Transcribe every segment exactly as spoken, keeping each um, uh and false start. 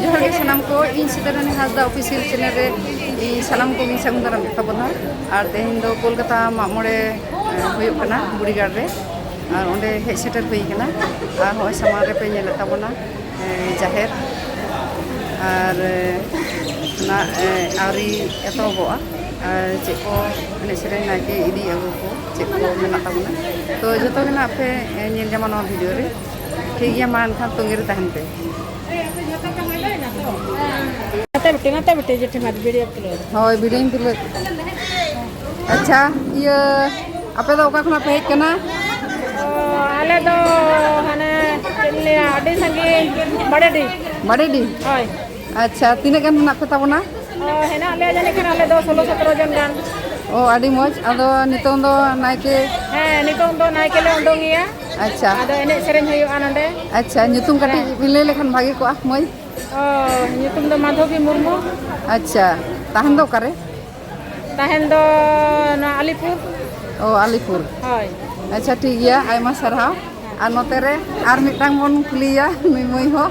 ᱡᱚᱦᱟᱨ ᱜᱮ ᱥᱟᱱᱟᱢ ᱠᱚ, ᱤᱧ ᱥᱤᱛᱟᱨᱟᱱᱤ ᱦᱟᱸᱥᱫᱟ ᱚᱯᱷᱤᱥᱤᱭᱟᱞ ᱪᱮᱱᱮᱞ ᱨᱮ ᱤᱧ ᱥᱟᱱᱟᱢ ᱠᱚᱜᱮᱧ ᱥᱟᱹᱜᱩᱱ ᱫᱟᱨᱟᱢᱮᱫ ᱛᱟᱵᱚᱱᱟ᱾ ᱟᱨ ᱛᱮᱦᱮᱧ ᱫᱚ ᱠᱳᱞᱠᱟᱛᱟ ᱢᱟᱜ ᱢᱚᱬᱮ, ᱮ, ᱦᱩᱭᱩᱜ ᱠᱟᱱᱟ ᱵᱩᱲᱤᱜᱟᱲ ᱨᱮ, ᱟᱨ ᱚᱸᱰᱮ ᱦᱮᱡ ᱥᱮᱴᱮᱨ ᱦᱩᱭ ᱠᱟᱱᱟ᱾ ᱟᱨ ᱦᱚᱸᱜᱼᱚᱭ ᱥᱟᱢᱟᱝ ᱨᱮᱯᱮ ᱧᱮᱞᱮᱫ ᱛᱟᱵᱚᱱᱟ, ᱮ, ᱡᱟᱦᱮᱨ, ᱟᱨ, ᱮ, ᱚᱱᱟ, ᱮ, ᱟᱹᱣᱨᱤ ᱮᱛᱚᱦᱚᱵᱚᱜᱼᱟ᱾ ᱟᱨ ᱪᱮᱫ ᱠᱚ ᱮᱱᱮᱡ ᱥᱮᱨᱮᱧ ᱱᱟᱭᱠᱮ ᱤᱫᱤ ᱟᱹᱜᱩ ᱠᱚ ᱪᱮᱫ ᱠᱚ ᱢᱮᱱᱟᱜ ᱛᱟᱵᱚᱱᱟ, ᱛᱚ ᱡᱚᱛᱚ ᱜᱮ ᱱᱟᱜ ᱯᱮ, ᱮ, ᱧᱮᱞ ᱧᱟᱢᱟ ᱱᱚᱣᱟ ᱵᱷᱤᱰᱤᱭᱳ ᱨᱮ᱾ ᱴᱷᱤᱠ ᱜᱮᱭᱟ, ᱢᱟ ᱮᱱᱠᱷᱟᱱ ᱛᱚᱸᱜᱮ ᱨᱮ ᱛᱟᱦᱮᱱ ᱯᱮ᱾ ᱱᱟᱛᱮ ᱵᱤᱴᱤ, ᱱᱟᱛᱮ ᱵᱤᱴᱤ, ᱡᱮᱴᱷᱤ ᱢᱟ ᱵᱷᱤᱰᱤᱭᱳ ᱛᱩᱞᱟᱹᱣ᱾ ᱦᱳᱭ, ᱵᱷᱤᱰᱤᱭᱳᱧ ᱛᱩᱞᱟᱹᱣ᱾ ᱟᱪᱪᱷᱟ, ᱤᱭᱟᱹ, ᱟᱯᱮ ᱫᱚ ᱚᱠᱟ ᱠᱷᱚᱱᱟᱜ ᱯᱮ ᱦᱮᱡ ᱠᱟᱱᱟ? ᱚ, ᱟᱞᱮ ᱫᱚ ᱦᱟᱱᱮ, ᱪᱮᱫ ᱤᱧ ᱞᱟᱹᱭᱟ, ᱟᱹᱰᱤ ᱥᱟᱺᱜᱤᱧ, ᱵᱟᱲᱮᱰᱤ᱾ ᱵᱟᱲᱮᱰᱤ? ᱦᱳᱭ᱾ ᱟᱪᱪᱷᱟ, ᱛᱤᱱᱟᱹᱜ ᱜᱟᱱ ᱢᱮᱱᱟᱜ ᱯᱮ ᱛᱟᱵᱚᱱᱟ? ᱚ, ᱦᱮᱱᱟᱜ ᱞᱮᱭᱟ ᱡᱟᱹᱱᱤᱡ ᱠᱷᱟᱱ ᱟᱞᱮ ᱫᱚ ᱥᱳᱞᱳ ᱥᱚᱛᱨᱚ ᱡᱚᱱ ᱜᱟᱱ᱾ ᱚ, ᱟᱹᱰᱤ ᱢᱚᱡᱽ᱾ ᱟᱫᱚ ᱱᱤᱛᱚᱝ ᱫᱚ ᱱᱟᱭᱠᱮ? ᱦᱮᱸ, ᱱᱤᱛᱚᱝ ᱫᱚ ᱱᱟᱭᱠᱮ ᱞᱮ ᱩᱰᱩᱝᱮᱭᱟ᱾ ᱟᱪᱪᱷᱟ᱾ ᱟᱫᱚ ᱮᱱᱮᱡ ᱥᱮᱨᱮᱧ ᱦᱩᱭᱩᱜᱼᱟ ᱱᱚᱰᱮ᱾ ᱟᱪᱪᱷᱟ, ᱧᱩᱛᱩᱢ ᱠᱟᱹᱴᱤᱡ ᱦᱮᱸ᱾ ᱵᱤᱱ ᱞᱟᱹᱭ ᱞᱮᱠᱷᱟᱱ ᱵᱷᱟᱜᱮ ᱠᱚᱜᱼᱟ, ᱢᱟᱹᱭ᱾ ᱚ, ᱧᱩᱛᱩᱢ ᱫᱚ ᱢᱟᱫᱷᱚᱵᱤ ᱢᱩᱨᱢᱩ᱾ ᱟᱪᱪᱷᱟ, ᱛᱟᱦᱮᱱ ᱫᱚ ᱚᱠᱟᱨᱮ? ᱛᱟᱦᱮᱱ ᱫᱚ ᱱᱚᱣᱟ ᱟᱞᱤᱯᱩᱨ᱾ ᱚ, ᱟᱞᱤᱯᱩᱨ᱾ ᱦᱳᱭ᱾ ᱟᱪᱪᱷᱟ, ᱴᱷᱤᱠ ᱜᱮᱭᱟ, ᱟᱭᱢᱟ ᱥᱟᱨᱦᱟᱣ᱾ ᱟᱨ ᱱᱚᱛᱮ ᱨᱮ ᱟᱨ ᱢᱤᱫᱴᱟᱝ ᱵᱚᱱ ᱠᱩᱞᱤᱭᱟ, ᱱᱩᱭ ᱢᱟᱹᱭ ᱦᱚᱸ᱾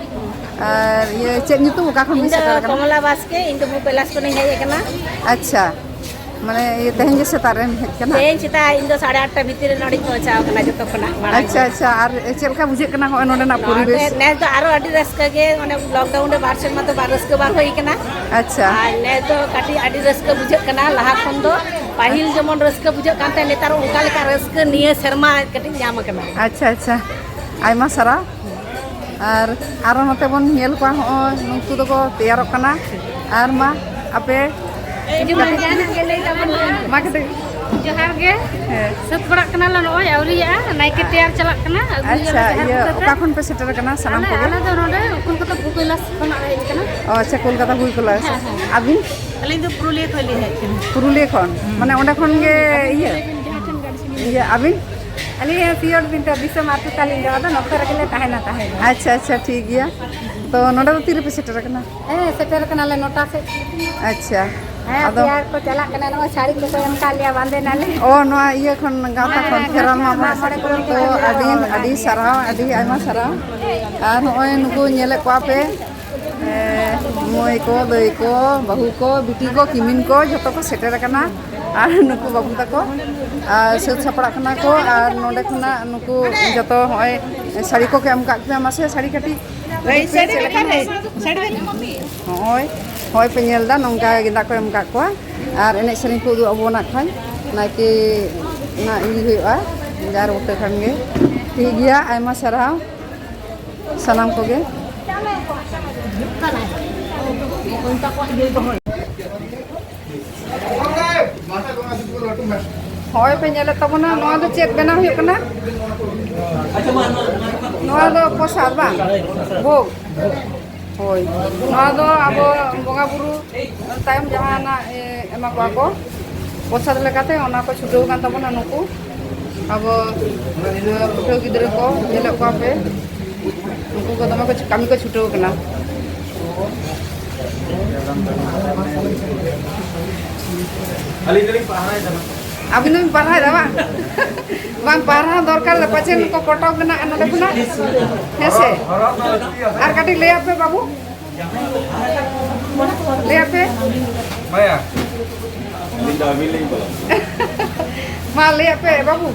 ᱟᱨ ᱤᱭᱟᱹ, ᱪᱮᱫ ᱧᱩᱛᱩᱢ, ᱚᱠᱟ ᱠᱷᱚᱱ ᱵᱤᱱ ᱤᱧ ᱫᱚ ᱥᱮᱴᱮᱨ ᱟᱠᱟᱱᱟ? ᱠᱚᱢᱚᱞᱟ ᱵᱟᱥᱠᱮ, ᱤᱧ ᱫᱚ ᱵᱷᱩ ᱠᱟᱹᱭᱞᱟᱥ ᱠᱷᱚᱱᱤᱧ ᱦᱮᱡ ᱟᱠᱟᱱᱟ᱾ ᱟᱪᱪᱷᱟ, ᱢᱟᱱᱮ ᱤᱭᱟᱹ, ᱛᱮᱦᱮᱧ ᱜᱮ ᱥᱮᱛᱟᱜ ᱨᱮᱢ ᱦᱮᱡ ᱠᱟᱱᱟ? ᱛᱮᱦᱮᱧ ᱥᱮᱛᱟᱜ ᱤᱧ ᱫᱚ ᱥᱟᱲᱮ ᱟᱴᱴᱟ ᱵᱷᱤᱛᱤᱨ ᱨᱮ ᱱᱚᱰᱮᱧ ᱯᱳᱣᱪᱷᱟᱣ ᱠᱟᱱᱟ ᱡᱚᱛᱚ ᱠᱷᱚᱱᱟᱜ ᱢᱟᱲᱟᱝ ᱟᱪᱪᱷᱟ, ᱫᱚ᱾ ᱟᱪᱪᱷᱟ, ᱟᱨ ᱪᱮᱫ ᱞᱮᱠᱟ ᱵᱩᱡᱷᱟᱹᱜ ᱠᱟᱱᱟ ᱦᱚᱸᱜᱼᱚᱭ ᱱᱚᱰᱮᱱᱟᱜ ᱱᱚᱰᱮ ᱯᱚᱨᱤᱵᱮᱥ? ᱱᱮᱥ ᱫᱚ ᱟᱨᱚ ᱟᱹᱰᱤ ᱨᱟᱹᱥᱠᱟᱹ ᱜᱮ, ᱚᱱᱮ ᱞᱚᱠᱰᱟᱣᱩᱱ ᱨᱮ ᱵᱟᱨ ᱥᱮᱨᱢᱟ ᱫᱚ ᱵᱟᱝ ᱨᱟᱹᱥᱠᱟᱹ ᱵᱟᱝ ᱦᱩᱭ ᱠᱟᱱᱟ᱾ ᱟᱪᱪᱷᱟ᱾ ᱟᱨ ᱱᱮᱥ ᱫᱚ ᱠᱟᱹᱴᱤᱡ ᱟᱹᱰᱤ ᱨᱟᱹᱥᱠᱟᱹ ᱵᱩᱡᱷᱟᱹᱜ ᱠᱟᱱᱟ, ᱞᱟᱦᱟ ᱠᱷᱚᱱ ᱫᱚ᱾ ᱯᱟᱹᱦᱤᱞ ᱡᱮᱢᱚᱱ ᱨᱟᱹᱥᱠᱟᱹ ᱵᱩᱡᱷᱟᱹᱜ ᱠᱟᱱ ᱛᱟᱦᱮᱸᱫ, ᱱᱮᱛᱟᱨ ᱚᱱᱠᱟ ᱞᱮᱠᱟ ᱨᱟᱹᱥᱠᱟᱹ ᱱᱤᱭᱟᱹ ᱥᱮᱨᱢᱟ ᱠᱟᱹᱴᱤᱡ ᱧᱟᱢ ᱟᱠᱟᱱᱟ᱾ ᱟᱪᱪᱷᱟ, ᱟᱪᱪᱷᱟ, ᱟᱭᱢᱟ ᱥᱟᱨᱦᱟᱣ᱾ ᱟᱨ ᱟᱨᱚ ᱱᱚᱛᱮ ᱵᱚᱱ ᱧᱮᱞ ᱠᱚᱣᱟ, ᱦᱚᱸᱜᱼᱚᱭ ᱱᱩᱠᱩ ᱫᱚᱠᱚ ᱛᱮᱭᱟᱨᱚᱜ ᱠᱟᱱᱟ᱾ ᱟᱨ ᱢᱟ ᱟᱯᱮ ᱦᱤᱡᱩᱜ ᱢᱮ, ᱡᱟᱦᱟᱱᱟᱜ ᱜᱮ ᱞᱟᱹᱭ ᱛᱟᱵᱚᱱ ᱯᱮ᱾ ᱢᱟ ᱠᱟᱹᱴᱤᱡ᱾ ᱡᱚᱦᱟᱨ ᱜᱮ᱾ ᱦᱮᱸ᱾ ᱥᱟᱹᱛ ᱵᱟᱲᱟᱜ ᱠᱟᱱᱟᱞᱮ ᱱᱚᱜᱼᱚᱭ, ᱟᱹᱣᱨᱤᱭᱟᱜᱼᱟ, ᱱᱟᱭᱠᱮ ᱛᱮᱭᱟᱨ ᱪᱟᱞᱟᱜ ᱠᱟᱱᱟ, ᱟᱹᱜᱩᱭᱟᱞᱮ ᱟᱪᱪᱷᱟ, ᱡᱟᱦᱮᱨ ᱤᱭᱟᱹ, ᱵᱩᱴᱟᱹ ᱛᱮ᱾ ᱚᱠᱟ ᱠᱷᱚᱱ ᱯᱮ ᱥᱮᱴᱮᱨ ᱟᱠᱟᱱᱟ ᱥᱟᱱᱟᱢ ᱟᱞᱮ, ᱠᱚᱜᱮ? ᱟᱞᱮ ᱫᱚ ᱱᱚᱰᱮ ᱠᱳᱞᱠᱟᱛᱟ ᱵᱷᱩ ᱠᱟᱹᱭᱞᱟᱥ ᱠᱷᱚᱱᱟᱜ ᱞᱮ ᱦᱮᱡ ᱟᱠᱟᱱᱟ᱾ ᱚ, ᱟᱪᱪᱷᱟ, ᱠᱳᱞᱠᱟᱛᱟ ᱵᱷᱩ ᱠᱟᱹᱭᱞᱟᱥ᱾ ᱦᱮᱸ, ᱦᱮᱸ᱾ ᱟᱹᱵᱤᱱ? ᱟᱹᱞᱤᱧ ᱫᱚ ᱯᱩᱨᱩᱞᱤᱭᱟᱹ ᱠᱷᱚᱱ ᱞᱤᱧ ᱦᱮᱡ ᱟᱠᱟᱱᱟ᱾ ᱯᱩᱨᱩᱞᱤᱭᱟᱹ ᱠᱷᱚᱱ? ᱦᱩᱸ᱾ ᱢᱟᱱᱮ ᱚᱸᱰᱮ ᱠᱷᱚᱱ ᱜᱮ ᱟᱹᱵᱤᱱ ᱤᱭᱟᱹ? ᱞᱟᱹᱭ ᱵᱤᱱ ᱡᱟᱦᱟᱸ ᱴᱷᱮᱱ ᱜᱟᱹᱰᱤ ᱥᱮ ᱤᱭᱟᱹ, ᱟᱹᱵᱤᱱ? ᱟᱹᱞᱤᱧ ᱦᱚᱸ ᱥᱤᱭᱚᱲ ᱵᱤᱱ ᱛᱚ, ᱫᱤᱥᱚᱢ ᱟᱹᱛᱩ ᱛᱟᱹᱞᱤᱧ ᱫᱚ, ᱟᱫᱚ ᱱᱚᱛᱮ ᱨᱮᱜᱮ ᱞᱮ ᱛᱟᱦᱮᱱᱟ ᱛᱟᱦᱮᱸ ᱫᱚ᱾ ᱟᱪᱪᱷᱟ, ᱟᱪᱪᱷᱟ, ᱴᱷᱤᱠ ᱜᱮᱭᱟ᱾ ᱛᱚ ᱱᱚᱰᱮ ᱫᱚ ᱛᱤ ᱨᱮᱯᱮ ᱥᱮᱴᱮᱨ ᱟᱠᱟᱱᱟ? ᱦᱮᱸ, ᱥᱮᱴᱮᱨ ᱟᱠᱟᱱᱟᱞᱮ ᱱᱚᱴᱟ ᱥᱮᱫ᱾ ᱟᱪᱪᱷᱟ, ᱦᱮᱸ, ᱟᱫᱚ ᱛᱮᱭᱟᱨ ᱠᱚ ᱪᱟᱞᱟᱜ ᱠᱟᱱᱟ, ᱱᱚᱜᱼᱚᱭ ᱥᱟᱹᱲᱤ ᱠᱚᱠᱚ ᱮᱢ ᱠᱟᱜ ᱞᱮᱭᱟ, ᱵᱟᱸᱫᱮ ᱱᱟᱞᱮ᱾ ᱚ, ᱱᱚᱣᱟ ᱤᱭᱟᱹ ᱠᱷᱚᱱ, ᱜᱟᱶᱛᱟ ᱦᱮᱸ, ᱠᱷᱚᱱ, ᱦᱮᱸ, ᱠᱷᱮᱨᱣᱟᱞ ᱢᱟᱜ ᱢᱚᱬᱮ ᱢᱟᱜ ᱢᱚᱬᱮ ᱠᱷᱚᱱ᱾ ᱠᱚᱢᱤᱴᱤ ᱛᱚ, ᱠᱷᱚᱱ ᱟᱹᱰᱤ, ᱦᱳᱭ, ᱟᱹᱰᱤ ᱦᱳᱭ᱾ ᱥᱟᱨᱦᱟᱣ, ᱟᱹᱰᱤ ᱟᱭᱢᱟ ᱥᱟᱨᱦᱟᱣ᱾ ᱟᱨ ᱱᱚᱜᱼᱚᱭ ᱱᱩᱠᱩ ᱧᱮᱞᱮᱫ ᱠᱚᱣᱟ ᱯᱮ, ᱮ, ᱢᱟᱹᱭ ᱠᱚ, ᱫᱟᱹᱭ ᱠᱚ, ᱵᱟᱹᱦᱩ ᱠᱚ, ᱵᱤᱴᱤ ᱠᱚ, ᱠᱤᱢᱤᱱ ᱠᱚ, ᱡᱷᱚᱛᱚ ᱠᱚ ᱥᱮᱴᱮᱨ ᱟᱠᱟᱱᱟ᱾ ᱟᱨ ᱱᱩᱠᱩ ᱵᱟᱹᱵᱩ ᱛᱟᱠᱚ, ᱟᱨ, ᱥᱟᱹᱛ ᱥᱟᱯᱲᱟᱜ ᱠᱟᱱᱟ ᱠᱚ᱾ ᱟᱨ ᱱᱚᱰᱮ ᱠᱷᱚᱱᱟᱜ ᱱᱩᱠᱩ ᱡᱚᱛᱚ ᱦᱚᱸᱜᱼᱚᱭ ᱥᱟᱹᱲᱤ ᱠᱚᱠᱚ ᱮᱢ ᱠᱟᱜ ᱠᱤᱱᱟ᱾ ᱢᱟᱥᱮ, ᱥᱟᱹᱲᱤ ᱠᱟᱹᱴᱤᱡ ᱩᱫᱩᱜ ᱯᱮ, ᱪᱮᱫ ᱞᱮᱠᱟ? ᱦᱚᱸᱜᱼᱚᱭ, ᱦᱚᱸᱜᱼᱚᱭ ᱯᱮ ᱧᱮᱞ ᱮᱫᱟ, ᱱᱚᱝᱠᱟ ᱜᱮᱸᱫᱟᱜ ᱠᱚ ᱮᱢ ᱟᱠᱟᱫ ᱠᱚᱣᱟ᱾ ᱟᱨ ᱮᱱᱮᱡ ᱥᱮᱨᱮᱧ ᱠᱚ ᱩᱫᱩᱜ ᱟᱵᱚᱱᱟ ᱠᱷᱟᱱ, ᱱᱟᱭᱠᱮ ᱱᱟᱜ ᱤᱭᱟᱹ ᱦᱩᱭᱩᱜᱼᱟ, ᱡᱟᱨ ᱵᱩᱴᱟᱹ ᱠᱷᱟᱱ ᱜᱮ᱾ ᱴᱷᱤᱠ ᱜᱮᱭᱟ, ᱟᱭᱢᱟ ᱥᱟᱨᱦᱟᱣ ᱥᱟᱱᱟᱢ ᱠᱚᱜᱮ᱾ ᱦᱚᱸᱜᱼᱚᱭ ᱯᱮ ᱧᱮᱞᱮᱫ ᱛᱟᱵᱚᱱᱟ, ᱱᱚᱣᱟ ᱫᱚ ᱪᱮᱫ ᱵᱮᱱᱟᱣ ᱦᱩᱭᱩᱜ ᱠᱟᱱᱟ? ᱱᱚᱣᱟ ᱫᱚ ᱯᱨᱚᱥᱟᱫ ᱵᱟᱝ? ᱵᱷᱳᱜᱽ᱾ ᱦᱳᱭ, ᱱᱚᱣᱟ ᱫᱚ ᱟᱵᱚ ᱵᱚᱸᱜᱟ ᱵᱩᱨᱩ ᱛᱟᱭᱚᱢ ᱡᱟᱦᱟᱱᱟᱜ, ᱮ, ᱮᱢᱟ ᱠᱚᱣᱟ ᱠᱚ ᱯᱨᱚᱥᱟᱫ ᱞᱮᱠᱟᱛᱮ, ᱚᱱᱟ ᱠᱚ ᱪᱷᱩᱴᱟᱹᱣ ᱟᱠᱟᱱ ᱛᱟᱵᱚᱱᱟ ᱱᱩᱠᱩ ᱟᱵᱚ, ᱮ, ᱯᱟᱹᱴᱷᱩᱣᱟᱹ ᱜᱤᱫᱽᱨᱟᱹ ᱠᱚ ᱧᱮᱞᱮᱫ ᱠᱚᱣᱟ ᱯᱮ, ᱩᱱᱠᱩ ᱠᱚ ᱫᱚᱢᱮ ᱠᱚ ᱠᱟᱹᱢᱤ ᱠᱚ ᱪᱷᱩᱴᱟᱹᱣ ᱟᱠᱟᱱᱟ᱾ ᱟᱹᱞᱤᱧ ᱫᱚᱞᱤᱧ ᱯᱟᱦᱟᱭ ᱫᱟ ᱵᱟᱝ? ᱟᱹᱵᱤᱱ ᱫᱚᱵᱤᱱ ᱯᱟᱦᱟᱭ ᱫᱟ ᱵᱟᱝ? ᱵᱟᱝ, ᱯᱟᱦᱟᱨ ᱦᱚᱸ ᱫᱚᱨᱠᱟᱨ ᱫᱚ, ᱯᱟᱪᱮ ᱠᱚ ᱠᱚᱴᱚᱠ ᱢᱮᱱᱟᱜᱼᱟ ᱱᱚᱰᱮ ᱠᱷᱚᱱᱟᱜ᱾ ᱦᱮᱸ ᱥᱮ? ᱦᱚᱨᱚᱜ ᱫᱚ ᱞᱟᱹᱠᱛᱤᱭᱟ ᱥᱮ? ᱟᱨ ᱠᱟᱹᱴᱤᱡ ᱞᱟᱹᱭ ᱟᱯᱮ ᱵᱟᱹᱵᱩ, ᱞᱟᱹᱭ ᱟᱯᱮ᱾ ᱢᱟᱭᱟ᱾ ᱟᱹᱞᱤᱧ ᱫᱚ ᱟᱹᱵᱤᱱ ᱞᱤᱧ ᱵᱚᱞᱚ᱾ ᱢᱟ ᱞᱟᱹᱭ ᱟᱯᱮ ᱵᱟᱹᱵᱩ,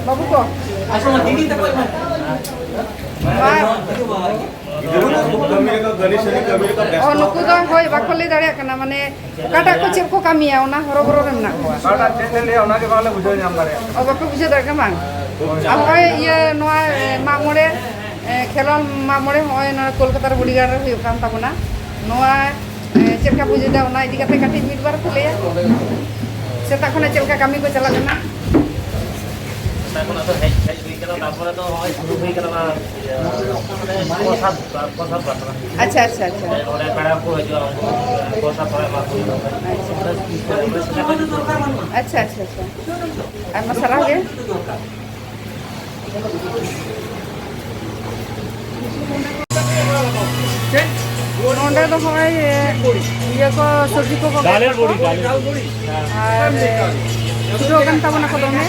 ᱵᱟᱹᱵᱩ ᱠᱚ᱾ ᱟᱪᱪᱷᱟ, ᱢᱟ ᱫᱤᱫᱤ ᱛᱟᱠᱚ ᱮᱢᱟ᱾ ᱢᱟ᱾ ᱜᱤᱫᱽᱨᱟᱹ ᱠᱚ ᱠᱟᱹᱢᱤ ᱨᱮᱠᱚ, ᱜᱟᱹᱰᱤ ᱥᱟᱹᱰᱤ ᱠᱟᱹᱢᱤ ᱨᱮᱠᱚ ᱵᱮᱥᱛᱚ᱾ ᱚ, ᱱᱩᱠᱩ ᱫᱚ, ᱦᱳᱭ, ᱵᱟᱠᱚ ᱞᱟᱹᱭ ᱫᱟᱲᱮᱭᱟᱜ ᱠᱟᱱᱟ, ᱢᱟᱱᱮ ᱚᱠᱟᱴᱟᱜ ᱠᱚ ᱪᱮᱫ ᱠᱚ ᱠᱟᱹᱢᱤᱭᱟ, ᱚᱱᱟ ᱦᱚᱨᱚᱵᱚᱨᱚ ᱨᱮ ᱢᱮᱱᱟᱜ ᱠᱚᱣᱟ᱾ ᱚᱠᱟᱴᱟᱜ ᱪᱮᱫ ᱞᱮ ᱞᱟᱹᱭᱟ, ᱚᱱᱟ ᱜᱮ ᱵᱟᱝᱞᱮ ᱵᱩᱡᱷᱟᱹᱣ ᱧᱟᱢ ᱫᱟᱲᱮᱭᱟᱜ ᱠᱟᱱᱟ᱾ ᱚ, ᱵᱟᱯᱮ ᱵᱩᱡᱷᱟᱹᱣ ᱫᱟᱲᱮᱭᱟᱜ ᱠᱟᱱᱟ ᱵᱟᱝ? ᱟᱨ ᱦᱚᱸᱜᱼᱚᱭ ᱤᱭᱟᱹ, ᱱᱚᱣᱟ, ᱮ, ᱢᱟᱜ ᱢᱚᱬᱮ, ᱮ, ᱠᱷᱮᱞᱣᱟᱲ ᱢᱟᱜ ᱢᱚᱬᱮ ᱦᱚᱸᱜᱼᱚᱭ ᱱᱚᱣᱟ ᱠᱳᱞᱠᱟᱛᱟ ᱨᱮ ᱵᱚᱰᱤᱜᱟᱨᱰ ᱨᱮ ᱦᱩᱭᱩᱜ ᱠᱟᱱ ᱛᱟᱵᱚᱱᱟ᱾ ᱱᱚᱣᱟ, ᱮ, ᱪᱮᱫ ᱞᱮᱠᱟ ᱵᱩᱡᱷᱟᱹᱣ ᱫᱟ, ᱚᱱᱟ ᱤᱫᱤ ᱠᱟᱛᱮ ᱠᱟᱹᱴᱤᱡ ᱢᱤᱫ ᱵᱟᱨ ᱯᱮ ᱞᱟᱹᱭᱟ? ᱥᱮᱛᱟᱜ ᱠᱷᱚᱱᱟᱜ ᱪᱮᱫ ᱞᱮᱠᱟ ᱠᱟᱹᱢᱤ ᱠᱚ ᱪᱟᱞᱟᱜ ᱠᱟᱱᱟ? ᱥᱮᱛᱟᱜ ᱠᱷᱚᱱᱟᱜ ᱫᱚ ᱦᱮᱡ, ᱦᱮᱡ ᱦᱩᱭ ᱠᱟᱱᱟ, ᱛᱟᱨᱯᱚᱨᱮ ᱫᱚ ᱦᱚᱸᱜᱼᱚᱭ ᱥᱩᱨᱩ ᱦᱩᱭ ᱠᱟᱱᱟ ᱚᱱᱟ, ᱤᱭᱟᱹ, ᱢᱟᱱᱮ ᱯᱨᱚᱥᱟᱫ, ᱯᱨᱚᱥᱟᱫ ᱵᱟᱠᱷᱨᱟ᱾ ᱟᱪᱪᱷᱟ, ᱟᱪᱪᱷᱟ, ᱟᱪᱪᱷᱟ᱾ ᱱᱚᱰᱮ ᱯᱮᱲᱟ ᱠᱚ ᱦᱤᱡᱩᱜᱼᱟ, ᱩᱱᱠᱩ ᱯᱨᱚᱥᱟᱫ ᱠᱚ ᱮᱢᱟ ᱠᱚ ᱦᱩᱭᱩᱜᱼᱟ᱾ ᱟᱪᱪᱷᱟ᱾ ᱟᱪᱪᱷᱟ, ᱟᱪᱪᱷᱟ, ᱟᱪᱪᱷᱟ᱾ ᱟᱭᱢᱟ ᱥᱟᱨᱦᱟᱣ ᱜᱮ᱾ ᱱᱚᱜᱼᱚ ᱱᱚᱰᱮ ᱫᱚ ᱦᱚᱸᱜᱼᱚᱭ ᱤᱭᱟᱹ ᱠᱚ, ᱥᱚᱵᱽᱡᱤ ᱠᱚ ᱜᱮᱫ ᱫᱟᱞᱮᱨ ᱫᱟᱠᱚ᱾ ᱵᱚᱲᱤ, ᱫᱟᱞᱮᱨ ᱵᱚᱲᱤ᱾ ᱟᱨ ᱪᱷᱩᱴᱟᱹᱣ ᱟᱠᱟᱱ ᱛᱟᱵᱚᱱᱟ ᱠᱚ ᱫᱚᱢᱮ᱾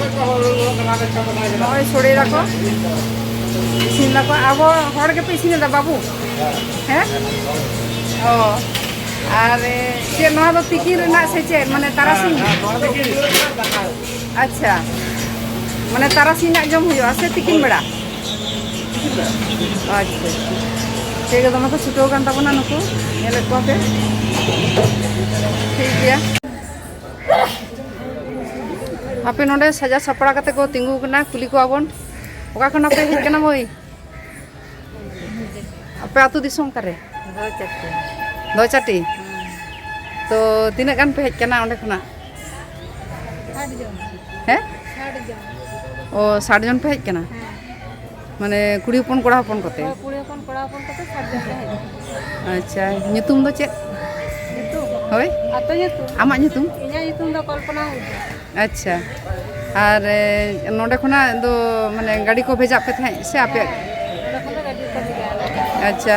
ᱱᱚᱜᱼᱚᱭ ᱥᱚᱲᱮ ᱫᱟᱠᱚ, ᱤᱥᱤᱱ ᱫᱟᱠᱚ᱾ ᱟᱵᱚ ᱦᱚᱲ ᱜᱮᱯᱮ ᱤᱥᱤᱱ ᱮᱫᱟ ᱵᱟᱹᱵᱩ? ᱦᱮᱸ? ᱚ, ᱟᱨ ᱪᱮᱫ ᱱᱚᱣᱟ ᱫᱚ ᱛᱤᱠᱤᱱ ᱨᱮᱱᱟᱜ ᱥᱮ ᱪᱮᱫ, ᱢᱟᱱᱮ ᱛᱟᱨᱟᱥᱤᱧ? ᱟᱪᱪᱷᱟ, ᱢᱟᱱᱮ ᱛᱟᱨᱟᱥᱤᱧ ᱨᱮᱱᱟᱜ ᱡᱚᱢ ᱦᱩᱭᱩᱜᱼᱟ ᱥᱮ ᱛᱤᱠᱤᱱ ᱵᱮᱲᱟ? ᱟᱪᱪᱷᱟ, ᱟᱪᱪᱷᱟ᱾ ᱴᱷᱤᱠ ᱜᱮᱭᱟ, ᱫᱚᱢᱮ ᱠᱚ ᱪᱷᱩᱴᱟᱹᱣ ᱟᱠᱟᱱ ᱛᱟᱵᱚᱱᱟ ᱱᱩᱠᱩ, ᱧᱮᱞᱮᱫ ᱠᱚᱣᱟ ᱯᱮ᱾ ᱴᱷᱤᱠ ᱜᱮᱭᱟ᱾ ᱟᱯᱮ ᱱᱚᱰᱮ ᱥᱟᱡᱟᱣ ᱥᱟᱯᱲᱟᱣ ᱠᱟᱛᱮ ᱠᱚ ᱛᱤᱸᱜᱩ ᱟᱠᱟᱱᱟ, ᱠᱩᱞᱤ ᱠᱚᱣᱟ ᱵᱚᱱ, ᱚᱠᱟ ᱠᱷᱚᱱᱟᱜ ᱯᱮ ᱦᱮᱡ ᱠᱟᱱᱟ ᱢᱟᱹᱭ? ᱟᱯᱮ ᱟᱹᱛᱩ ᱫᱤᱥᱚᱢ ᱚᱠᱟᱨᱮ? ᱫᱚ ᱪᱟᱹᱴᱤ᱾ ᱫᱚ ᱪᱟᱹᱴᱤ? ᱦᱩᱸ᱾ ᱛᱚ, ᱛᱤᱱᱟᱹᱜ ᱜᱟᱱ ᱯᱮ ᱦᱮᱡ ᱠᱟᱱᱟ ᱚᱸᱰᱮ ᱠᱷᱚᱱᱟᱜ? ᱥᱟᱴ ᱡᱚᱱ᱾ ᱦᱮᱸ? ᱥᱟᱴ ᱡᱚᱱ᱾ ᱚ, ᱥᱟᱴ ᱡᱚᱱ ᱯᱮ ᱦᱮᱡ ᱠᱟᱱᱟ? ᱦᱮᱸ᱾ ᱢᱟᱱᱮ, ᱠᱩᱲᱤ ᱦᱚᱯᱚᱱ, ᱠᱚᱲᱟ ᱦᱚᱯᱚᱱ ᱠᱚᱛᱮ? ᱦᱳᱭ, ᱠᱩᱲᱤ ᱦᱚᱯᱚᱱ, ᱠᱚᱲᱟ ᱦᱚᱯᱚᱱ ᱠᱚᱛᱮ ᱥᱟᱴ ᱡᱚᱱ ᱞᱮ ᱦᱮᱡ ᱠᱟᱱᱟ᱾ ᱟᱪᱪᱷᱟ, ᱧᱩᱛᱩᱢ ᱫᱚ ᱪᱮᱫ? ᱧᱩᱛᱩᱢ? ᱦᱳᱭ? ᱟᱛᱳ ᱧᱩᱛᱩᱢ? ᱟᱢᱟᱜ ᱧᱩᱛᱩᱢ? ᱤᱧᱟᱹᱜ ᱧᱩᱛᱩᱢ ᱫᱚ ᱠᱚᱞᱯᱚᱱᱟ ᱢᱩᱨᱢᱩ᱾ ᱟᱪᱪᱷᱟ, ᱟᱨ, ᱮ, ᱱᱚᱰᱮ ᱠᱷᱚᱱᱟᱜ ᱫᱚ, ᱢᱟᱱᱮ, ᱜᱟᱹᱰᱤ ᱠᱚ ᱵᱷᱮᱡᱟᱜ ᱯᱮ ᱛᱟᱦᱮᱸᱫ ᱥᱮ ᱟᱯᱮ? ᱦᱮᱸ, ᱱᱚᱰᱮ ᱠᱷᱚᱱ ᱫᱚ ᱜᱟᱹᱰᱤ ᱠᱚ ᱵᱷᱮᱡᱟ ᱟᱞᱮ ᱠᱟᱱᱟ᱾ ᱟᱪᱪᱷᱟ,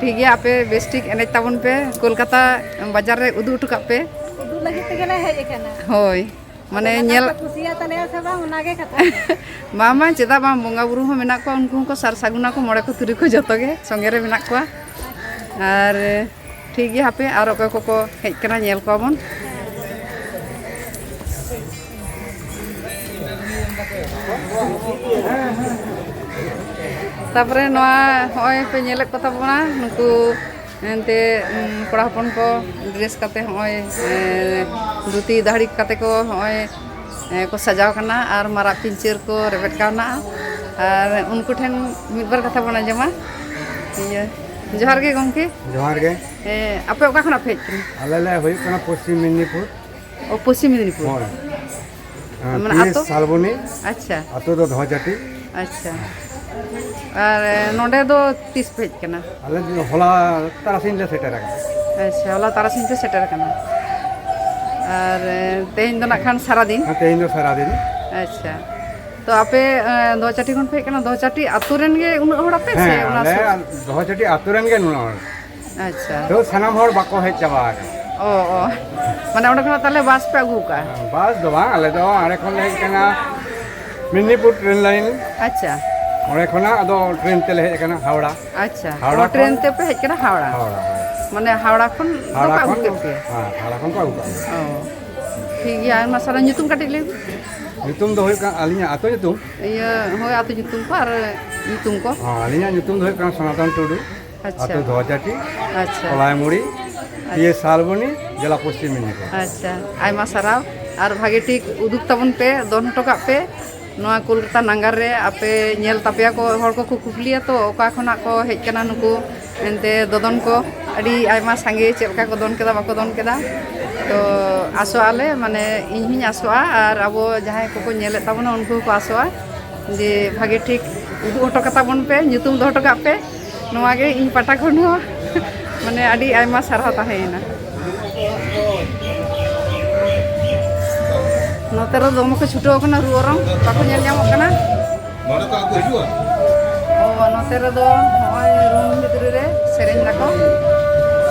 ᱴᱷᱤᱠ ᱜᱮᱭᱟ, ᱟᱯᱮ ᱵᱮᱥ ᱴᱷᱤᱠ ᱮᱱᱮᱡ ᱛᱟᱵᱚᱱ ᱯᱮ, ᱠᱳᱞᱠᱟᱛᱟ ᱵᱟᱡᱟᱨ ᱨᱮ ᱩᱫᱩᱜ ᱦᱚᱴᱚ ᱠᱟᱜ ᱯᱮ᱾ ᱩᱫᱩᱜ ᱞᱟᱹᱜᱤᱫ ᱛᱮᱜᱮ ᱞᱮ ᱦᱮᱡ ᱟᱠᱟᱱᱟ᱾ ᱦᱳᱭ, ᱢᱟᱱᱮ, ᱟᱫᱚ ᱧᱮᱞ ᱠᱚ ᱠᱩᱥᱤᱭᱟᱜ ᱛᱟᱞᱮᱭᱟ ᱥᱮ ᱵᱟᱝ, ᱚᱱᱟᱜᱮ ᱠᱟᱛᱷᱟ᱾ ᱵᱟᱝ, ᱵᱟᱝ, ᱪᱮᱫᱟᱜ ᱵᱟᱝ, ᱵᱚᱸᱜᱟ ᱵᱩᱨᱩ ᱦᱚᱸ ᱢᱮᱱᱟᱜ ᱠᱚᱣᱟ, ᱩᱱᱠᱩ ᱦᱚᱸᱠᱚ ᱥᱟᱨ ᱥᱟᱹᱜᱩᱱᱟ ᱠᱚ, ᱢᱚᱬᱮ ᱠᱚ ᱛᱩᱨᱩᱭ ᱠᱚ ᱡᱚᱛᱚ ᱜᱮ ᱥᱚᱸᱜᱮ ᱨᱮ ᱢᱮᱱᱟᱜ ᱠᱚᱣᱟ᱾ ᱟᱨ ᱴᱷᱤᱠ ᱜᱮᱭᱟ, ᱦᱟᱯᱮ ᱟᱨ ᱚᱠᱚᱭ ᱠᱚᱠᱚ ᱦᱮᱡ ᱠᱟᱱᱟ, ᱧᱮᱞ ᱠᱚᱣᱟ ᱵᱚᱱ᱾ ᱛᱟᱯᱚᱨᱮ ᱱᱚᱣᱟ ᱦᱚᱸᱜᱼᱚᱭ ᱯᱮ ᱧᱮᱞᱮᱫ ᱠᱚ ᱛᱟᱵᱚᱱᱟ, ᱱᱩᱠᱩ ᱮᱱᱛᱮ, ᱩᱢ, ᱠᱚᱲᱟ ᱦᱚᱯᱚᱱ ᱠᱚ ᱰᱨᱮᱥ ᱠᱟᱛᱮ ᱦᱚᱸᱜᱼᱚᱭ, ᱮ, ᱫᱷᱩᱛᱤ ᱫᱟᱹᱦᱲᱤ ᱠᱟᱛᱮ ᱠᱚ ᱦᱚᱸᱜᱼᱚᱭ, ᱮ, ᱠᱚ ᱥᱟᱡᱟᱣ ᱠᱟᱱᱟ ᱟᱨ ᱢᱟᱨᱟᱜ ᱯᱤᱧᱪᱟᱹᱨ ᱠᱚ ᱨᱮᱵᱮᱫ ᱠᱟᱣᱱᱟ᱾ ᱟᱨ ᱩᱱᱠᱩ ᱴᱷᱮᱱ ᱢᱤᱫ ᱵᱟᱨ ᱠᱟᱛᱷᱟ ᱵᱚᱱ ᱟᱸᱡᱚᱢᱟ᱾ ᱤᱭᱟᱹ, ᱡᱚᱦᱟᱨ ᱜᱮ ᱜᱚᱢᱠᱮ᱾ ᱡᱚᱦᱟᱨ ᱜᱮ᱾ ᱮ, ᱟᱯᱮ ᱚᱠᱟ ᱠᱷᱚᱱᱟᱜ ᱯᱮ ᱦᱮᱡ ᱠᱟᱱᱟ? ᱟᱞᱮ ᱞᱮ ᱦᱩᱭᱩᱜ ᱠᱟᱱᱟ ᱯᱚᱥᱪᱤᱢ ᱢᱮᱫᱽᱱᱤᱯᱩᱨ᱾ ᱚ, ᱯᱚᱥᱪᱤᱢ ᱢᱮᱫᱽᱱᱤᱯᱩᱨ᱾ ᱦᱳᱭ᱾ ᱢᱟᱱᱮ ᱯᱤ ᱮᱥ ᱟᱛᱳ? ᱥᱟᱞᱵᱚᱱᱤ᱾ ᱟᱪᱪᱷᱟ᱾ ᱟᱛᱳ ᱫᱚ ᱫᱷᱚᱪᱟᱴᱤ᱾ ᱟᱪᱪᱷᱟ᱾ ᱟᱨ, ᱮ, ᱱᱚᱰᱮ ᱫᱚ ᱛᱤᱥ ᱯᱮ ᱦᱮᱡ ᱠᱟᱱᱟ? ᱟᱞᱮ ᱫᱚ ᱦᱚᱞᱟ ᱛᱟᱨᱟᱥᱤᱧ ᱞᱮ ᱥᱮᱴᱮᱨ ᱟᱠᱟᱱᱟ᱾ ᱟᱪᱪᱷᱟ, ᱦᱚᱞᱟ ᱛᱟᱨᱟᱥᱤᱧ ᱯᱮ ᱥᱮᱴᱮᱨ ᱟᱠᱟᱱᱟ᱾ ᱟᱨ, ᱮ, ᱛᱮᱦᱮᱧ ᱫᱚ ᱱᱟᱜ ᱠᱷᱟᱱ ᱥᱟᱨᱟᱫᱤᱱ? ᱦᱮᱸ, ᱛᱮᱦᱮᱧ ᱫᱚ ᱥᱟᱨᱟᱫᱤᱱ᱾ ᱟᱪᱪᱷᱟ᱾ ᱛᱚ, ᱟᱯᱮ, ᱮ, ᱫᱚᱦᱚᱪᱟᱴᱤ ᱠᱷᱚᱱ ᱯᱮ ᱦᱮᱡ ᱠᱟᱱᱟ, ᱫᱚᱦᱚᱪᱟᱴᱤ ᱟᱛᱳ ᱨᱮᱱ ᱜᱮ ᱩᱱᱟᱹᱜ ᱦᱚᱲ ᱟᱯᱮ ᱥᱮ ᱦᱮᱸ, ᱚᱱᱟ ᱟᱞᱮ ᱥᱩᱨ? ᱫᱚᱦᱚᱪᱟᱴᱤ ᱟᱛᱳ ᱨᱮᱱ ᱜᱮ ᱱᱩᱱᱟᱹᱜ ᱦᱚᱲ᱾ ᱟᱪᱪᱷᱟ᱾ ᱛᱚ ᱥᱟᱱᱟᱢ ᱦᱚᱲ ᱵᱟᱠᱚ ᱦᱮᱡ ᱪᱟᱵᱟ ᱟᱠᱟᱱᱟ᱾ ᱚ, ᱚ᱾ ᱢᱟᱱᱮ ᱚᱸᱰᱮ ᱠᱷᱚᱱᱟᱜ ᱛᱟᱦᱞᱮ ᱵᱟᱥ ᱯᱮ ᱟᱹᱜᱩ ᱠᱟᱜᱼᱟ? ᱵᱟᱥ ᱫᱚ ᱵᱟᱝ, ᱟᱞᱮ ᱫᱚ ᱚᱸᱰᱮ ᱠᱷᱚᱱ ᱞᱮ ᱦᱮᱡ ᱟᱠᱟᱱᱟ ᱢᱮᱫᱽᱱᱤᱯᱩᱨ ᱴᱨᱮᱱ ᱞᱟᱭᱤᱱ᱾ ᱟᱪᱪᱷᱟ᱾ ᱚᱸᱰᱮ ᱠᱷᱚᱱᱟᱜ ᱟᱫᱚ ᱴᱨᱮᱱ ᱛᱮᱞᱮ ᱦᱮᱡ ᱟᱠᱟᱱᱟ ᱦᱟᱣᱲᱟ᱾ ᱟᱪᱪᱷᱟ᱾ ᱦᱟᱣᱲᱟ ᱚ, ᱴᱨᱮᱱ ᱠᱷᱚᱱ ᱛᱮᱯᱮ ᱦᱮᱡ ᱠᱟᱱᱟ ᱦᱟᱣᱲᱟ? ᱦᱟᱣᱲᱟ, ᱦᱳᱭ᱾ ᱢᱟᱱᱮ ᱦᱟᱣᱲᱟ ᱠᱷᱚᱱ ᱫᱚ ᱦᱟᱣᱲᱟ ᱠᱚ ᱟᱹᱜᱩ ᱠᱷᱚᱱ, ᱠᱮᱫ ᱯᱮᱭᱟ? ᱦᱮᱸ, ᱦᱟᱣᱲᱟ ᱠᱷᱚᱱ ᱠᱚ ᱟᱹᱜᱩ ᱠᱟᱜ ᱞᱮᱭᱟ᱾ ᱚ, ᱴᱷᱤᱠ ᱜᱮᱭᱟ, ᱟᱭᱢᱟ ᱥᱟᱨᱦᱟᱣ᱾ ᱧᱩᱛᱩᱢ ᱠᱟᱹᱴᱤᱡ ᱞᱟᱹᱭ ᱢᱮ᱾ ᱧᱩᱛᱩᱢ ᱫᱚ ᱦᱩᱭᱩᱜ ᱠᱟᱱᱟ, ᱟᱹᱞᱤᱧᱟᱜ ᱟᱹᱛᱩ ᱧᱩᱛᱩᱢ? ᱤᱭᱟᱹ, ᱦᱳᱭ, ᱟᱹᱛᱩ ᱧᱩᱛᱩᱢ ᱠᱚ ᱟᱨ ᱧᱩᱛᱩᱢ ᱠᱚ᱾ ᱦᱚᱸ, ᱟᱹᱞᱤᱧᱟᱜ ᱧᱩᱛᱩᱢ ᱫᱚ ᱦᱩᱭᱩᱜ ᱠᱟᱱᱟ ᱥᱚᱱᱟᱛᱚᱱ ᱴᱩᱰᱩ, ᱟᱪᱪᱷᱟ᱾ ᱟᱹᱛᱩ ᱫᱷᱚᱣᱟᱪᱟᱴᱤ, ᱟᱪᱪᱷᱟ᱾ ᱠᱚᱞᱟᱭᱢᱩᱲᱤ, ᱟᱪᱪᱷᱟ᱾ ᱤᱭᱟᱹ ᱥᱟᱞᱵᱚᱱᱤ, ᱡᱮᱞᱟ ᱯᱚᱥᱪᱤᱢ ᱢᱮᱫᱽᱱᱤᱯᱩᱨ᱾ ᱟᱪᱪᱷᱟ, ᱟᱭᱢᱟ ᱥᱟᱨᱦᱟᱣ᱾ ᱟᱨ ᱵᱷᱟᱜᱮ ᱴᱷᱤᱠ ᱩᱫᱩᱜ ᱛᱟᱵᱚᱱ ᱯᱮ, ᱫᱚᱱ ᱦᱚᱴᱚ ᱠᱟᱜ ᱯᱮ᱾ ᱱᱚᱣᱟ ᱠᱳᱞᱠᱟᱛᱟ ᱱᱟᱜᱟᱨ ᱨᱮ ᱟᱯᱮ ᱧᱮᱞ ᱛᱟᱯᱮᱭᱟ ᱠᱚ, ᱦᱚᱲ ᱠᱚᱠᱚ ᱠᱩᱠᱞᱤᱭᱟ ᱛᱚ, ᱚᱠᱟ ᱠᱷᱚᱱᱟᱜ ᱠᱚ ᱦᱮᱡ ᱠᱟᱱᱟ ᱱᱩᱠᱩ ᱮᱱᱛᱮ ᱫᱚᱫᱚᱱ ᱠᱚ᱾ ᱟᱹᱰᱤ ᱟᱭᱢᱟ ᱥᱟᱸᱜᱮ ᱪᱮᱫ ᱞᱮᱠᱟ ᱠᱚ ᱫᱚᱱ ᱠᱮᱫᱟ, ᱵᱟᱠᱚ ᱫᱚᱱ ᱠᱮᱫᱟ᱾ ᱛᱚ ᱟᱥᱚᱜ ᱟᱞᱮ, ᱢᱟᱱᱮ ᱤᱧ ᱦᱚᱸᱧ ᱟᱥᱚᱜᱼᱟ ᱟᱨ ᱟᱵᱚ ᱡᱟᱦᱟᱸᱭ ᱠᱚᱠᱚ ᱧᱮᱞᱮᱫ ᱛᱟᱵᱚᱱᱟ ᱩᱱᱠᱩ ᱦᱚᱸᱠᱚ ᱟᱥᱚᱜᱼᱟ ᱡᱮ ᱵᱷᱟᱜᱮ ᱴᱷᱤᱠ ᱩᱫᱩᱜ ᱦᱚᱴᱚ ᱠᱟᱛᱟ ᱵᱚᱱ ᱯᱮ, ᱧᱩᱛᱩᱢ ᱫᱚᱦᱚ ᱦᱚᱴᱚ ᱠᱟᱜ ᱯᱮ᱾ ᱱᱚᱣᱟ ᱜᱮ ᱤᱧ ᱯᱟᱦᱴᱟ ᱠᱷᱚᱱ ᱦᱚᱸ ᱢᱟᱱᱮ ᱟᱹᱰᱤ ᱟᱭᱢᱟ ᱥᱟᱨᱦᱟᱣ ᱛᱟᱦᱮᱸᱭᱮᱱᱟ᱾ ᱱᱚᱛᱮ ᱨᱮ ᱫᱚᱢᱮ ᱠᱚ ᱪᱷᱩᱴᱟᱹᱣ ᱠᱟᱱᱟ ᱨᱩ ᱚᱨᱚᱝ, ᱵᱟᱠᱚ ᱧᱮᱞ ᱧᱟᱢᱚᱜ ᱠᱟᱱᱟ᱾ ᱱᱚᱰᱮ ᱠᱚ ᱟᱹᱜᱩ ᱦᱤᱡᱩᱜᱼᱟ? ᱚ, ᱱᱚᱛᱮ ᱨᱮᱫᱚ ᱱᱚᱜᱼᱚᱭ ᱨᱩᱢ ᱵᱷᱤᱛᱨᱤ ᱨᱮ ᱥᱮᱨᱮᱧ ᱫᱟᱠᱚ᱾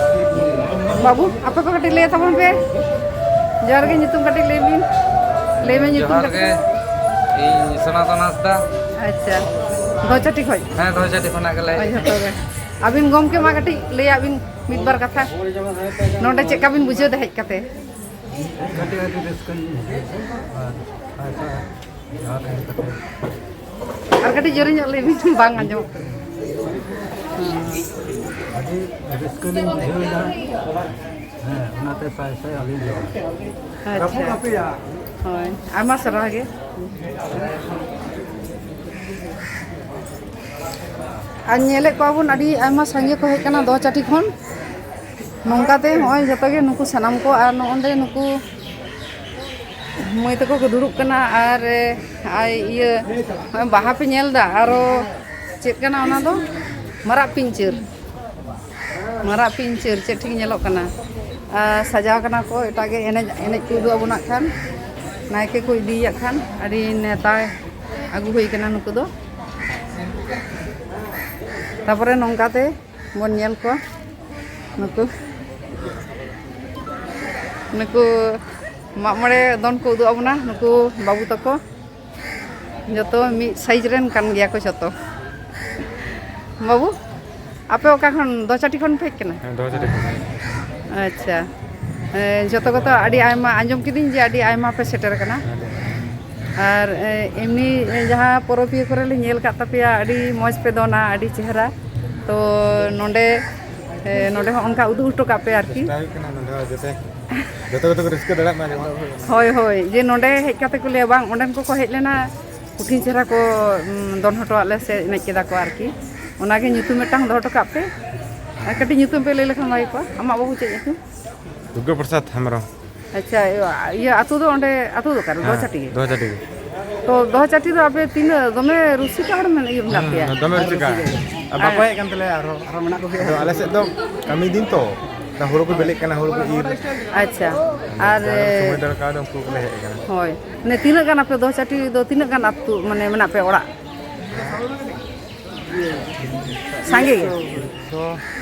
ᱵᱟᱹᱵᱩ, ᱟᱯᱮ ᱠᱚ ᱠᱟᱹᱴᱤᱡ ᱞᱟᱹᱭ ᱛᱟᱵᱚᱱ ᱯᱮ᱾ ᱡᱚᱦᱟᱨ ᱜᱮ, ᱧᱩᱛᱩᱢ ᱠᱟᱹᱴᱤᱡ ᱞᱟᱹᱭ ᱵᱤᱱ᱾ ᱞᱟᱹᱭ ᱢᱮ ᱧᱩᱛᱩᱢ ᱡᱚᱦᱟᱨ ᱠᱟᱹᱴᱤᱡ᱾ ᱜᱮ, ᱤᱧ ᱥᱚᱱᱟᱛᱚᱱ ᱦᱟᱸᱥᱫᱟ᱾ ᱟᱪᱪᱷᱟ, ᱫᱷᱚᱪᱟᱴᱤ ᱠᱷᱚᱡ? ᱦᱮᱸ, ᱫᱷᱚᱪᱟᱴᱤ ᱠᱷᱚᱱᱟᱜ ᱜᱮᱞᱮ ᱦᱳᱭ, ᱦᱮᱡ ᱡᱷᱚᱛᱚ ᱜᱮ᱾ ᱟᱹᱵᱤᱱ ᱜᱚᱢᱠᱮ ᱢᱟ ᱠᱟᱹᱴᱤᱡ ᱞᱟᱹᱭᱟᱜ ᱵᱤᱱ ᱢᱤᱫ ᱵᱟᱨ ᱠᱟᱛᱷᱟ, ᱱᱚᱰᱮ ᱪᱮᱫ ᱞᱮᱠᱟ ᱵᱤᱱ ᱵᱩᱡᱷᱟᱹᱣ ᱫᱟ ᱦᱮᱡ ᱠᱟᱛᱮ? ᱠᱟᱹᱴᱤᱡ ᱟᱹᱰᱤ ᱨᱟᱹᱥᱠᱟᱹᱧ ᱵᱩᱡᱷᱟᱹᱣ ᱫᱟ᱾ ᱟᱨ ᱟᱭᱢᱟ ᱠᱟᱛᱷᱟ᱾ ᱟᱨ ᱠᱟᱹᱴᱤᱡ ᱡᱳᱨᱮ ᱧᱚᱜ ᱞᱟᱹᱭ ᱵᱤᱱ, ᱵᱟᱝ ᱟᱸᱡᱚᱢᱚᱜ ᱠᱟᱱᱟ᱾ ᱟᱹᱰᱤ ᱨᱟᱹᱥᱠᱟᱹ ᱞᱤᱧ ᱵᱩᱡᱷᱟᱹᱣ ᱮᱫᱟ᱾ ᱦᱮᱸ, ᱚᱱᱟᱛᱮ ᱥᱟᱭ ᱥᱟᱭ ᱟᱹᱞᱤᱧ ᱫᱚ᱾ ᱟᱪᱪᱷᱟ᱾ ᱦᱳᱭ, ᱟᱭᱢᱟ ᱥᱟᱨᱦᱟᱣ ᱜᱮ᱾ ᱟᱨ ᱧᱮᱞᱮᱫ ᱠᱚᱣᱟ ᱵᱚᱱ ᱟᱹᱰᱤ ᱟᱭᱢᱟ ᱥᱟᱸᱜᱮ ᱠᱚ ᱦᱮᱡ ᱟᱠᱟᱱᱟ ᱫᱚᱦᱚᱪᱟᱹᱴᱤ ᱠᱷᱚᱱ᱾ ᱱᱚᱝᱠᱟᱛᱮ ᱱᱚᱜᱼᱚᱭ ᱡᱚᱛᱚ ᱜᱮ ᱱᱩᱠᱩ ᱥᱟᱱᱟᱢ ᱠᱚ, ᱟᱨ ᱱᱚᱜᱼᱚ ᱱᱚᱸᱰᱮ ᱱᱩᱠᱩ ᱢᱟᱹᱭ ᱛᱟᱠᱚ ᱠᱚ ᱫᱩᱲᱩᱵ ᱠᱟᱱᱟ᱾ ᱟᱨ, ᱟᱨ ᱤᱭᱟᱹ, ᱱᱚᱜᱼᱚᱭ ᱵᱟᱦᱟ ᱯᱮ ᱧᱮᱞ ᱮᱫᱟ, ᱟᱨᱚ ᱪᱮᱫ ᱠᱟᱱᱟ ᱚᱱᱟ ᱫᱚ? ᱢᱟᱨᱟᱜ ᱯᱤᱧᱪᱟᱹᱨ᱾ ᱢᱟᱨᱟᱜ ᱯᱤᱧᱪᱟᱹᱨ ᱪᱮᱫ ᱴᱷᱤᱠ ᱧᱮᱞᱚᱜ ᱠᱟᱱᱟ᱾ ᱟᱨ ᱥᱟᱡᱟᱣ ᱠᱟᱱᱟ ᱠᱚ ᱮᱴᱟᱜ ᱜᱮ, ᱮᱱᱮᱡ, ᱮᱱᱮᱡ ᱠᱚ ᱩᱫᱩᱜ ᱟᱵᱚᱱᱟᱜ ᱠᱷᱟᱱ, ᱱᱟᱭᱠᱮ ᱠᱚ ᱤᱫᱤᱭᱮᱭᱟ ᱠᱷᱟᱱ᱾ ᱟᱹᱰᱤ ᱱᱮᱣᱛᱟ ᱟᱹᱜᱩ ᱦᱩᱭ ᱠᱟᱱᱟ ᱱᱩᱠᱩ ᱫᱚ᱾ ᱛᱟᱯᱚᱨᱮ ᱱᱚᱝᱠᱟᱛᱮ ᱵᱚᱱ ᱧᱮᱞ ᱠᱚᱣᱟ᱾ ᱱᱩᱠᱩ ᱱᱩᱠᱩ ᱢᱟᱜ ᱢᱚᱬᱮ ᱫᱚᱱ ᱠᱚ ᱩᱫᱩᱜ ᱟᱵᱚᱱᱟ ᱱᱩᱠᱩ ᱵᱟᱹᱵᱩ ᱛᱟᱠᱚ᱾ ᱡᱚᱛᱚ ᱢᱤᱫ ᱥᱟᱭᱤᱡᱽ ᱨᱮᱱ ᱠᱟᱱ ᱜᱮᱭᱟ ᱠᱚ ᱡᱚᱛᱚ᱾ ᱵᱟᱹᱵᱩ, ᱟᱯᱮ ᱚᱠᱟ ᱠᱷᱚᱱ, ᱫᱚᱦᱚᱪᱟᱹᱴᱤ ᱠᱷᱚᱱ ᱯᱮ ᱦᱮᱡ ᱠᱟᱱᱟ? ᱦᱮᱸ, ᱫᱚᱦᱚᱪᱟᱹᱴᱤ ᱠᱷᱚᱱ᱾ ᱟᱪᱪᱷᱟ᱾ ᱮ, ᱡᱚᱛᱚ ᱠᱚᱛᱚ ᱟᱹᱰᱤ ᱟᱭᱢᱟ ᱟᱸᱡᱚᱢ ᱠᱤᱫᱤᱧ ᱡᱮ ᱟᱹᱰᱤ ᱟᱭᱢᱟ ᱯᱮ ᱥᱮᱴᱮᱨ ᱟᱠᱟᱱᱟ᱾ ᱟᱨ ᱮ, ᱮᱢᱱᱤ ᱮ, ᱡᱟᱦᱟᱸ ᱯᱚᱨᱚᱵᱽ ᱤᱭᱟᱹ ᱠᱚᱨᱮ ᱞᱮ ᱧᱮᱞ ᱟᱠᱟᱫ ᱛᱟᱯᱮᱭᱟ, ᱟᱹᱰᱤ ᱢᱚᱡᱽ ᱯᱮ ᱫᱚᱱᱟ, ᱟᱹᱰᱤ ᱪᱮᱦᱨᱟ᱾ ᱛᱚ ᱱᱚᱰᱮ ᱮ, ᱱᱚᱰᱮ ᱦᱚᱸ ᱚᱱᱠᱟ ᱩᱫᱩᱜ ᱦᱚᱴᱚ ᱠᱟᱜ ᱯᱮ ᱟᱨᱠᱤ᱾ ᱪᱮᱥᱴᱟ ᱦᱩᱭᱩᱜ ᱠᱟᱱᱟ ᱱᱚᱰᱮ ᱦᱚᱸ ᱡᱟᱛᱮ ᱡᱚᱛᱚ ᱠᱚᱛᱮ ᱠᱚ ᱨᱟᱹᱥᱠᱟᱹ ᱫᱟᱲᱮᱭᱟᱜ ᱢᱟ ᱡᱮᱢᱚᱱ᱾ ᱦᱳᱭ, ᱦᱳᱭ, ᱡᱮ ᱱᱚᱰᱮ ᱦᱮᱡ ᱠᱟᱛᱮ ᱠᱚ ᱞᱟᱹᱭᱟ, "ᱵᱟᱝ, ᱚᱸᱰᱮᱱ ᱠᱚᱠᱚ ᱦᱮᱡ ᱞᱮᱱᱟ, ᱠᱚᱴᱷᱤᱱ ᱪᱮᱦᱨᱟ ᱠᱚ, ᱩᱢ, ᱫᱚᱱ ᱦᱚᱴᱚᱣᱟᱜ ᱞᱮ ᱥᱮ ᱮᱱᱮᱡ ᱠᱮᱫᱟ ᱠᱚ ᱟᱨᱠᱤ᱾" ᱚᱱᱟᱜᱮ ᱧᱩᱛᱩᱢ ᱢᱤᱫᱴᱟᱝ ᱫᱚᱦᱚ ᱦᱚᱴᱚ ᱠᱟᱜ ᱯᱮ᱾ ᱟᱨ ᱠᱟᱹᱴᱤᱡ ᱧᱩᱛᱩᱢ ᱯᱮ ᱞᱟᱹᱭ ᱞᱮᱠᱷᱟᱱ ᱵᱷᱟᱜᱮ ᱠᱚᱜᱼᱟ᱾ ᱟᱢᱟᱜ ᱵᱟᱹᱵᱩ ᱪᱮᱫ ᱧᱩᱛᱩᱢ? ᱫᱩᱨᱜᱟᱹ ᱯᱨᱚᱥᱟᱫᱽ ᱦᱮᱢᱵᱨᱚᱢ᱾ ᱟᱪᱪᱷᱟ, ᱤᱭᱟᱹ, ᱤᱭᱟᱹ ᱟᱹᱛᱩ ᱫᱚ ᱚᱸᱰᱮ, ᱟᱹᱛᱩ ᱫᱚ ᱚᱠᱟᱨᱮ? ᱦᱮᱸ, ᱫᱚᱦᱚᱪᱟᱹᱴᱤ ᱜᱮ? ᱫᱚᱦᱚᱪᱟᱹᱴᱤ ᱜᱮ᱾ ᱛᱚ ᱫᱚᱦᱚᱪᱟᱹᱴᱤ ᱫᱚ ᱟᱯᱮ ᱛᱤᱱᱟᱹᱜ ᱫᱚᱢᱮ ᱨᱩᱥᱤᱠᱟ ᱦᱚᱲ ᱢᱮᱱᱟᱜ, ᱤᱭᱟᱹ ᱢᱮᱱᱟᱜ ᱯᱮᱭᱟ? ᱦᱩᱸ, ᱫᱚᱢᱮ ᱨᱩᱥᱤᱠᱟ᱾ ᱟᱨ ᱵᱟᱠᱚ ᱦᱮᱡ ᱠᱟᱱ ᱛᱟᱞᱮᱭᱟ ᱟᱨᱦᱚᱸ᱾ ᱟᱨᱦᱚᱸ ᱢᱮᱱᱟᱜ ᱠᱚᱜᱮᱭᱟ᱾ ᱟᱫᱚ ᱟᱞᱮ ᱥᱮᱫ ᱫᱚ ᱠᱟᱹᱢᱤ ᱫᱤᱱ ᱛᱚ, ᱫᱟ ᱦᱩᱲᱩ ᱠᱚ ᱵᱤᱞᱤᱜ ᱠᱟᱱᱟ, ᱦᱩᱲᱩ ᱠᱚ ᱤᱨ᱾ ᱟᱪᱪᱷᱟ᱾ ᱟᱨ ᱡᱟᱦᱟᱸ ᱥᱚᱢᱚᱭ ᱫᱚᱨᱠᱟᱨ ᱩᱱᱠᱩ ᱜᱮᱞᱮ ᱦᱮᱡ ᱟᱠᱟᱱᱟ᱾ ᱦᱳᱭ, ᱢᱟᱱᱮ ᱛᱤᱱᱟᱹᱜ ᱜᱟᱱ ᱟᱯᱮ ᱫᱚᱦᱚᱪᱟᱹᱴᱤ ᱫᱚ ᱛᱤᱱᱟᱹᱜ ᱜᱟᱱ ᱟᱹᱛᱩ ᱢᱟᱱᱮ ᱢᱮᱱᱟᱜ ᱯᱮᱭᱟ ᱚᱲᱟᱜ? ᱥᱟᱸᱜᱮ ᱜᱮ? ᱛᱚ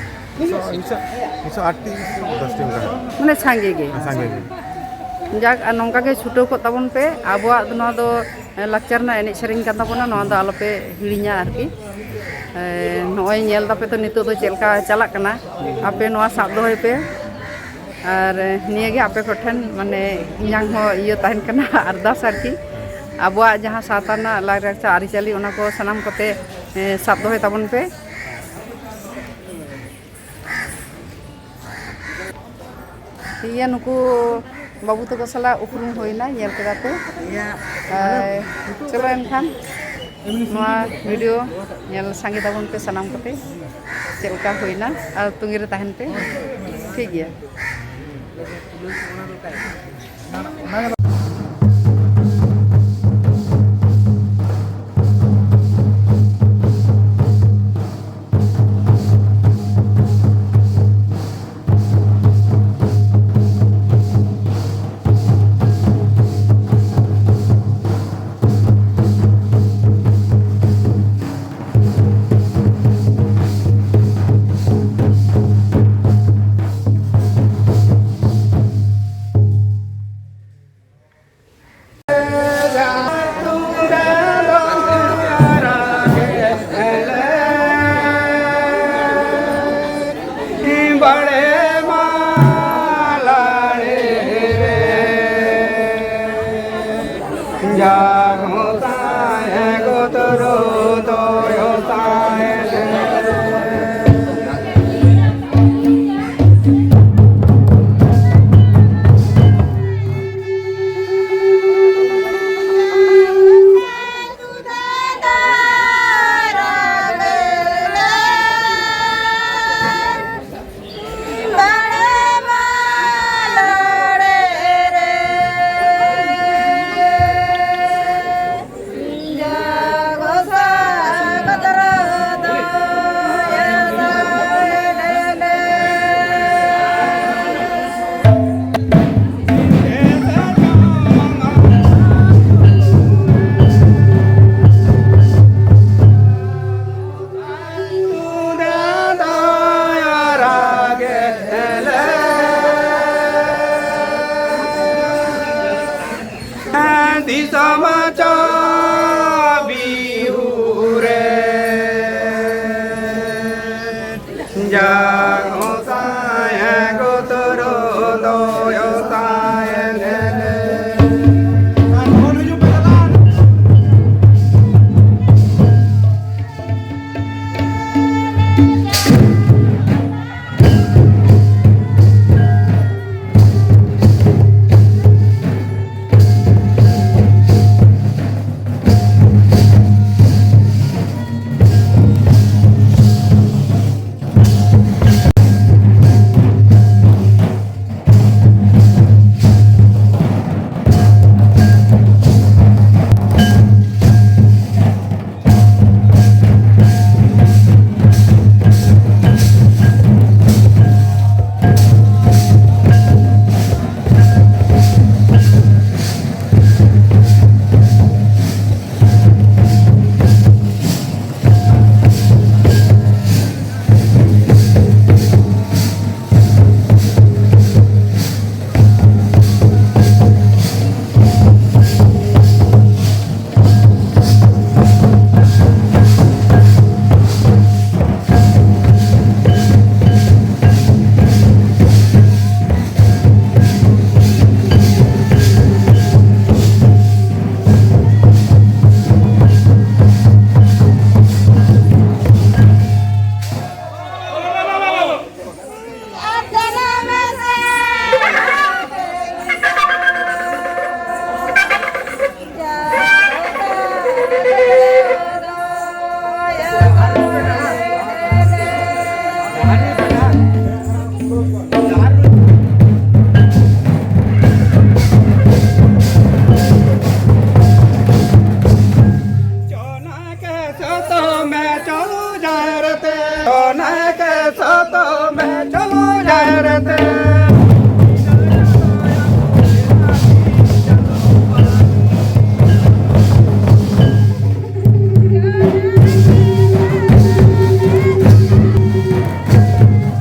ᱢᱤᱫᱥᱚ, ᱢᱤᱫᱥᱚ, ᱢᱤᱫᱥᱚ ᱟᱴ ᱴᱤ, ᱫᱚᱥ ᱴᱤ ᱚᱱᱠᱟ᱾ ᱢᱟᱱᱮ ᱥᱟᱸᱜᱮ ᱜᱮ᱾ ᱦᱮᱸ, ᱥᱟᱸᱜᱮ ᱜᱮ᱾ ᱡᱟᱠ, ᱟᱨ ᱱᱚᱝᱠᱟ ᱜᱮ ᱪᱷᱩᱴᱟᱹᱣ ᱠᱚᱜ ᱛᱟᱵᱚᱱ ᱯᱮ᱾ ᱟᱵᱚᱣᱟᱜ ᱱᱚᱣᱟ ᱫᱚ ᱞᱟᱠᱪᱟᱨ ᱨᱮᱱᱟᱜ ᱮᱱᱮᱡ ᱥᱮᱨᱮᱧ ᱠᱟᱱ ᱛᱟᱵᱚᱱᱟ, ᱱᱚᱣᱟ ᱫᱚ ᱟᱞᱚᱯᱮ ᱦᱤᱲᱤᱧᱟ ᱟᱨᱠᱤ᱾ ᱮ, ᱱᱚᱜᱼᱚᱭ ᱧᱮᱞ ᱫᱟᱯᱮ ᱛᱚ ᱱᱤᱛᱚᱜ ᱫᱚ ᱪᱮᱫ ᱞᱮᱠᱟ ᱪᱟᱞᱟᱜ ᱠᱟᱱᱟ, ᱟᱯᱮ ᱱᱚᱣᱟ ᱥᱟᱵ ᱫᱚᱦᱚᱭ ᱯᱮ᱾ ᱟᱨ ᱱᱤᱭᱟᱹ ᱜᱮ ᱟᱯᱮ ᱠᱚᱴᱷᱮᱱ ᱢᱟᱱᱮ ᱤᱧᱟᱹᱝ ᱦᱚᱸ ᱤᱭᱟᱹ ᱛᱟᱦᱮᱱ ᱠᱟᱱᱟ ᱟᱨᱫᱟᱥ ᱟᱨᱠᱤ, ᱟᱵᱚᱣᱟᱜ ᱡᱟᱦᱟᱸ ᱥᱟᱶᱛᱟ ᱨᱮᱱᱟᱜ ᱞᱟᱭᱼᱞᱟᱠᱪᱟᱨ ᱟᱹᱨᱤᱪᱟᱹᱞᱤ, ᱚᱱᱟ ᱠᱚ ᱥᱟᱱᱟᱢ ᱠᱚᱛᱮ, ᱮ, ᱥᱟᱵ ᱫᱚᱦᱚᱭ ᱛᱟᱵᱚᱱ ᱯᱮ᱾ ᱴᱷᱤᱠ ᱜᱮᱭᱟ, ᱱᱩᱠᱩ ᱵᱟᱹᱵᱩ ᱛᱟᱠᱚ ᱥᱟᱞᱟᱜ ᱩᱯᱨᱩᱢ ᱦᱩᱭᱱᱟ, ᱧᱮᱞ ᱠᱮᱫᱟ ᱯᱮ᱾ ᱟᱨ ᱪᱚᱞᱚ ᱮᱱᱠᱷᱟᱱ ᱱᱚᱣᱟ ᱵᱷᱤᱰᱤᱭᱳ ᱧᱮᱞ ᱥᱟᱸᱜᱮ ᱛᱟᱵᱚᱱ ᱯᱮ ᱥᱟᱱᱟᱢ ᱠᱚᱛᱮ, ᱪᱮᱫ ᱞᱮᱠᱟ ᱦᱩᱭᱱᱟ, ᱟᱨ ᱛᱩᱸᱜᱤ ᱨᱮ ᱛᱟᱦᱮᱱ ᱯᱮ᱾ ᱴᱷᱤᱠ ᱜᱮᱭᱟ᱾ ᱡᱟᱝ ᱚᱥᱟᱭ ᱜᱚᱛᱨᱚ ᱫᱚᱭ ᱚᱥᱟᱭ ᱞᱮᱞᱮ᱾